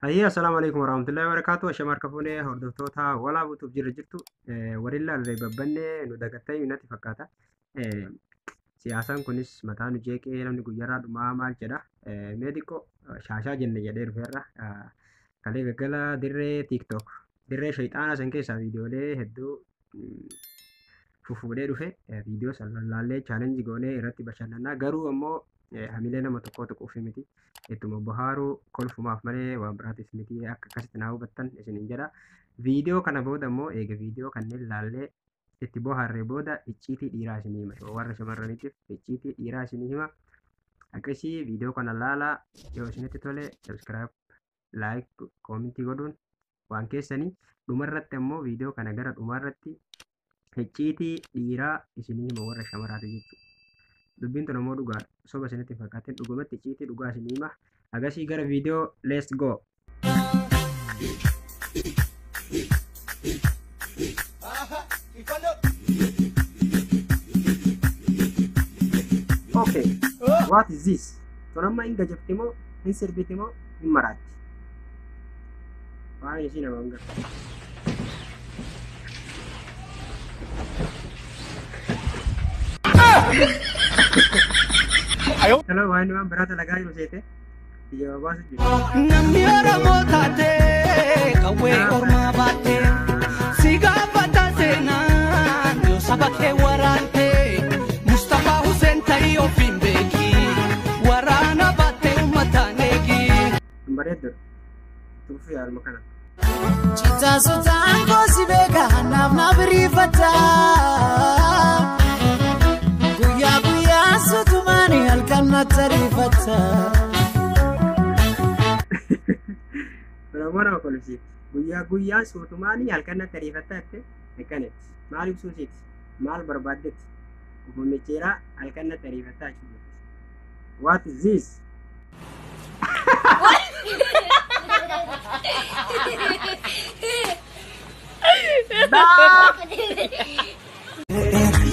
Hayyee, assalaamu alaikum warahmatullahi wabarakatuh. Ashama harka fuunee hordoftoota walaa buutuuf jirra jirtu. Warri ilaalle babbannee nu dagattee natti fakkaata. Siyaasaan kunis mataa nu jeeqee namni guyyaarraa dhumaa maal jedha. Mee xiqqoo shaashaa jenne jedhee dhufeerra. Kalee gaggala dirree TikTok dirree shayxaanaa san keessaa viidiyoolee hedduu fufuudhee dhufe. Viidiyoo san lallaallee challenge goonee irratti bashannanaa, garuu ammoo hamilee nama tokkoo tuquuf miti. Ittuma bohaaruu kolfumaaf malee waan biraatiif miti, akka akkasitti naa hubattan isiniin jedha. Viidiyoo kana booda immoo, eega viidiyoo kanneen laallee itti bohaarree booda, icciitii dhiiraa isinii hima. Warra shamarraniitiif icciitii dhiiraa isinii hima. Akkasii viidiyoo kana laalaa, yoo isinitti tole subscribe, like, comment godhuun waan keessanii. Dhumarratti ammoo, viidiyoo kana gara dhumarratti icciitii dhiiraa isinii hima warra shamaraati jechuudha. Dubbiin tun ammoo dhugaadha. Soba isinitti hin fakkaatin, dhugumatti icciitii dhugaa isinii hima. Agasii gara viidiyoo, let's go. Okay, what is this? Tun amma hin gajabti moo, hin sirbiti moo, hin maraatti? Waan ishii nama hin gartu. Hello, waan waan biraa dalagaa jiru seete ija baasu jiru. Namni Oromoo taate qawwee ormaa baatte si gaafata seenaan yoo saba kee waraante. Mustafaa Hussein ta'ii ofiin beeki, waraana baatte uummataan eegi. Hin bareeddu. Tuffii haaluma kana. Citaa sotaan koosi beeka naaf na biriifata. Guyyaa guyyaa sutumaani halkan na tariifata. Oromoo nama kolfisiifti. Guyyaa guyyaa suutumaanii halkan natti ariifatta jette akkanatti. Maal ibsuu isiiti? Maal barbaaddetti? Ufuma micciiraa halkan natti ariifattaa jechuudha. What is this?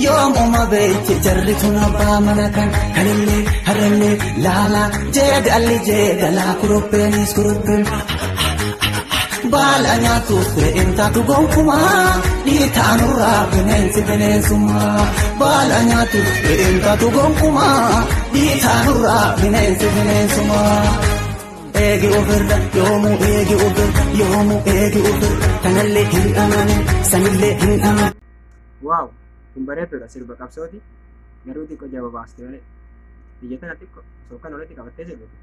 Yoomuma beekte jarri tun abbaa mana kan kalillee harallee laalaa jeedalli jeedalaa kurupheenis kurupheen baala nyaatuuf re'een taatu gonkumaa dhiitaanurraa bineensi bineensummaa baala nyaatuuf re'een taatu gonkumaa dhiitaanurraa bineensi bineensummaa. Eegi ofirra yoomuu, eegi ofirra yoomuu, eegi ofirra kanallee hin amanin, sanillee hin amanin. Wow, kun bareedduudha, sirba qabsooti. Garuu xiqqoo jaba baaste malee. Biyya tana xiqqoo osoo kan walitti qabattee sirbitu.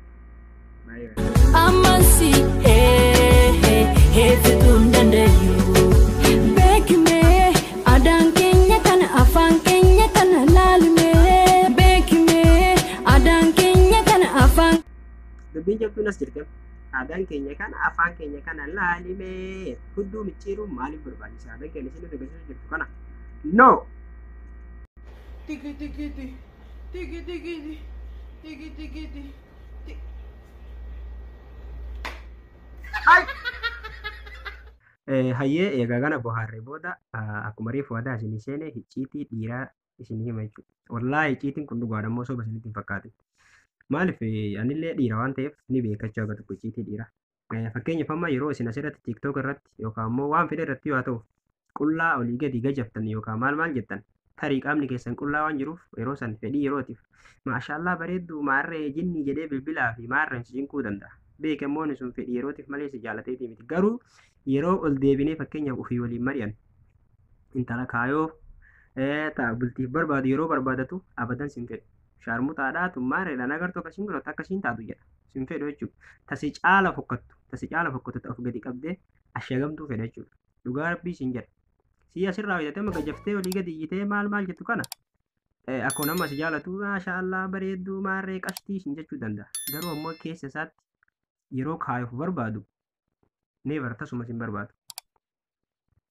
Baay'ee bareeda. Amansi heefituu hin dandeenyu. Beekimee aadaan keenya kana, afaan keenya kana laalimee. Beekimee aadaan keenya kana, afaan. Dubbiin jabduun as jirti. Aadaan keenya kana, afaan keenya kana laalimee, hudduu micciiruun maaliif barbaachisa? Aadaan keenya isin nuti agarsiisu jirtu kana. No! Tiki tiki ti, tiki tiki ti, tiki tiki ti. Ti. Hayyee, egaa kana bohaarree booda, akkuma reefu waadaa isinii seene icciitii dhiiraa isinii hima jechuudha. Wallaahi icciitiin kun dhugaadha immoo, soba isinitti hin fakkaatin. Maaliif, anillee dhiira waan ta'eef ni beekachuu aga tokko icciitii dhiiraa. Fakkeenyaaf amma yeroo isin asirratti TikTok irratti yookaan immoo waan fedhe irratti yoo ta'u qullaa olii gadi gajaftan yookaan maal maal jettan, tarii qaamni keessan qullaa waan jiruuf yeroo san fedhii yerootiif maashaallaa bareedduu maarree jinni jedhee bilbilaa fi maarreen si cinquu danda'a. Beekamoonni sun fedhii yerootiif malee si jaalateetii miti. Garuu yeroo ol deebinee fakkeenyaaf ofii waliin mari'an, intala kaayoo ta'a bultiif barbaadu yeroo barbaadatu abadan sin fedhu. Shaarmuxaadhaa tummaarreedhaan agartuu akkasiin godhatu akkasiin taatu jedha. Sin fedhu jechuudha. Tasi caala fokkattu, tasi caala fokkattu, ta'uuf gadi qabdee ashagamtuu fedha jechuudha. Dhugaa rabbii sin jedha. Si asirraa hojjetee amma gajaftee olii gadi iyyitee maal maal jettu kana akkuma nama si jaalatu maasha Allah bareedduu maarree qashtii sin jechuu danda'a. Garuu ammoo keessa isaatti yeroo kaayuuf barbaadu never, tasuma sin barbaadu.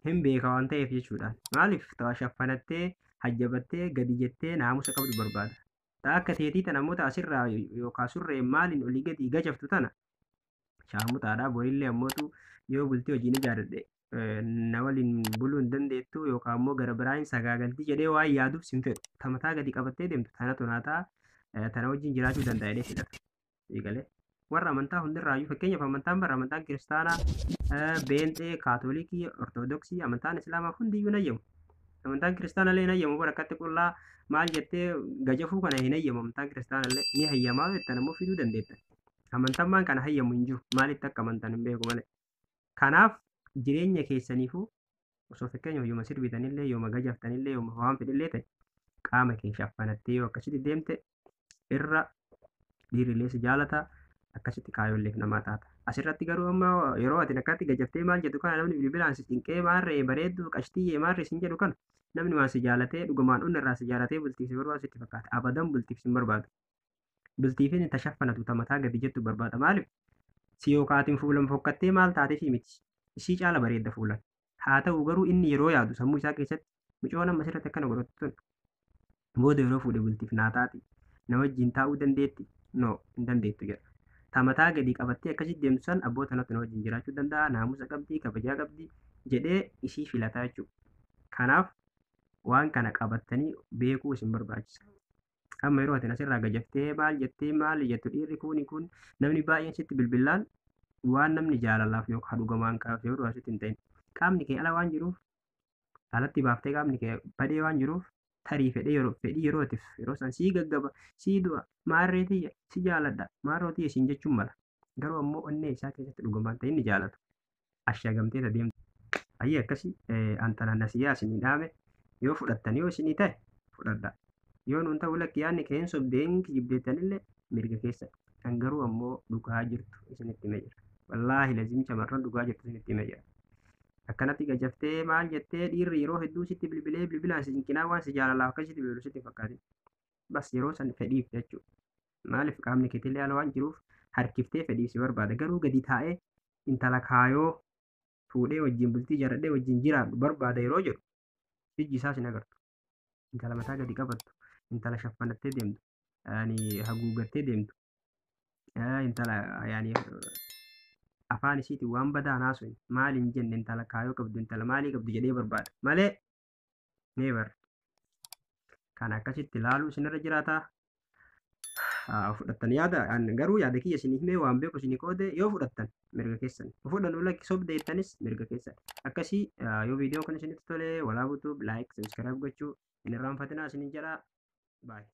Hin beeka waan ta'eef jechuudha. Maaliif, ta'a shaffanattee hajjabattee gadi jettee naamusa qabdu barbaada. Ta'a akka teetii tana immoo ta'a asirraa yookaan surree maaliin olii gadi gajaftu tana shaarmuxaadhaa, borillee ammootu yoo bultii hojiin ijaarradhe na waliin buluu hin dandeettu yookaan immoo gara biraa hin sagaagalti jedhee waan yaaduuf sin fedhu. Ta mataa gadi qabattee deemtu tanatu naa ta'a, tana wajjin jiraachuu danda'a jedhee fedhata. Eegalee. Warra amantaa hundirraayyuu fakkeenyaaf amantaan bara amantaan kiristaanaa, beenxee, kaatolikii, ortodoksii, amantaan islaamaa hundiyyuu hin hayyamu. Amantaan kiristaanallee hin hayyamu bara akkatti qullaa maal jettee gajafuu kana hin hayyamu amantaan kiristaanallee ni hayyamaa jettan ammoo fiduu dandeettan. Amantammaan kana hayyamu hin jiru maalitti akka amantan hin beeku malee. Kanaaf jireenya keessaniifuu osoo fakkeenyaaf yooma sirbitanillee yooma gajaftanillee yooma waan fedhillee ta'e qaama kee shaffanattee yoo akkasitti deemte irra dhiirrillee si jaalata akkasitti kaayolleef namaa taata. Asirratti garuu amma yeroo ati akkatti gajaftee maal jettu kana namni bilbilaan si cinqee maarree bareedduu qashtiyyee maarree sin jedhu kana namni waan si jaalatee dhugumaan onni irraa si jaalatee bultiif si barbaadu sitti fakkaata. Abadan bultiif si hin barbaadu. Bultiifin tashaffanatu ta mataa gadi jettu barbaada. Maaliif? Si yookaatiin fuulan fokkattee maal taateefii miti. Isii caala bareedda fuulan. Haa ta'u garuu inni yeroo yaadu sammuu isaa keessatti mucoon amma asirratti akkana godhattu tun booda yeroo fuudhe bultiif naa taati. Na wajjin taa'uu dandeetti? No, hin dandeettu jedha. Ta mataa gadi qabattee akkasitti deemtu san abboota natti na wajjin jiraachuu danda'a, naamusa qabdi, kabajaa qabdi jedhee isii filataa jechuudha. Kanaaf waan kana qabattanii beekuu isin barbaachisa. Amma yeroo ati asirraa gajaftee maal jettee maal jettu dhiirri kuni kun namni baay'een sitti bilbilaan waan namni jaalalaaf yookaan dhugamaan kaaf yeroo asitti hin ta'in. Qaamni kee ala waan jiruuf alatti baaftee qaamni kee badee waan jiruuf tarii fedhee yeroo fedhii yerootiif yeroo san sii gaggaba sii du'a maarree tiyya si jaaladha maarroo tiyya siin jechuun mala. Garuu ammoo onnee isaa keessatti dhugamaan ta'e inni jaalatu. Ashagamtee ta deemtu. Ayyee akkasii antana nasiyaa isinii dhaame yoo fudhattan yoo isinii ta'e fudhadha. Yoo nuun ta'u lakki yaadni kee hin sobdee hin kijibdeettanillee mirga keessa. Kan garuu ammoo dhugaa jirtu isinitti himee jira. Wallaahi lazim shamarran dhugaa jirtu isinitti himee jira. Akkanatti gajaftee maal jettee dhiirri yeroo hedduu sitti bilbilee bilbilaan si cinqinaa waan si jaalalaaf akkasitti bilbilu sitti hin fakkaatin. Bas yeroo san fedhiif jechuudha. Maaliif qaamni keetillee ala waan jiruuf harkiftee fedhiif si barbaada. Garuu gadi taa'ee intala kaayoo fuudhee wajjin bultii ijaarradhee wajjin jiraadhu barbaada yeroo jedhu ijji isaas hin agartu. Intala mataa gadi qabattu, intala shaffanattee deemtu, yaani haguuggattee deemtu, intala yaani afaan isiitiin waan badaa haasofne maal hin jenne intala kaayoo qabdu intala maalii qabdu jedhee barbaada malee neebar. Kan akkasitti ilaaluu isinirra jiraata. Fudhattan yaada garuu yaada kiyya isinii himee waan beeku isinii qoode yoo fudhattan mirga keessan. Fudhannu lakki sobde jettanis mirga keessan. Akkasii yoo viidiyoon kun isinitti tole walaa butuuf like subscribe gochuu hin irraanfatinaa isiniin jedha. Baay'ee.